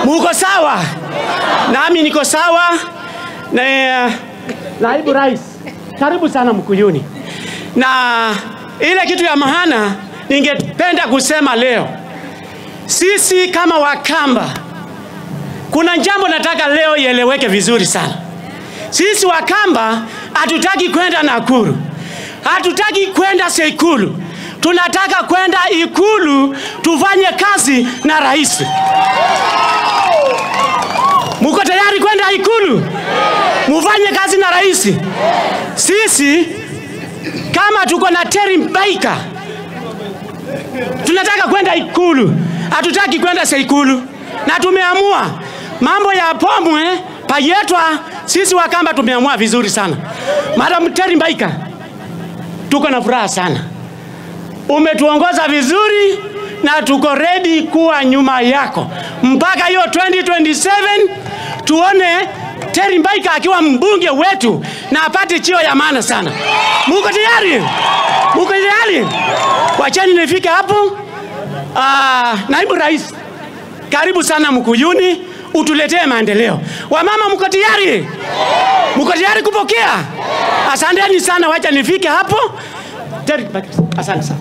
Muko sawa? Nami niko sawa. Na naibu rais, karibu sana Mkuyuni. Na ile kitu ya maana ningependa kusema leo, sisi kama Wakamba, kuna jambo nataka leo ieleweke vizuri sana. Sisi Wakamba hatutaki kwenda Nakuru, hatutaki kwenda Seikulu, tunataka kwenda Ikulu tufanye kazi na rais. Muko tayari kwenda Ikulu mufanye kazi na rais? Sisi kama tuko na Terry Mbaika tunataka kwenda Ikulu, hatutaki kwenda Seikulu. Na tumeamua mambo ya Pomwe Payetwa, sisi Wakamba tumeamua vizuri sana. Madam Terry Mbaika, tuko na furaha sana, umetuongoza vizuri na tuko ready kuwa nyuma yako mpaka hiyo 2027 tuone Terry Mbaika akiwa mbunge wetu na apate cheo ya maana sana. Muko tayari? Muko tayari? Wacheni nifike hapo. Naibu rais, karibu sana Mkuyuni, utuletee maendeleo. Wamama mko tayari? Mko tayari kupokea? Asanteni sana, wacha nifike hapo. Terry Mbaika, asante sana.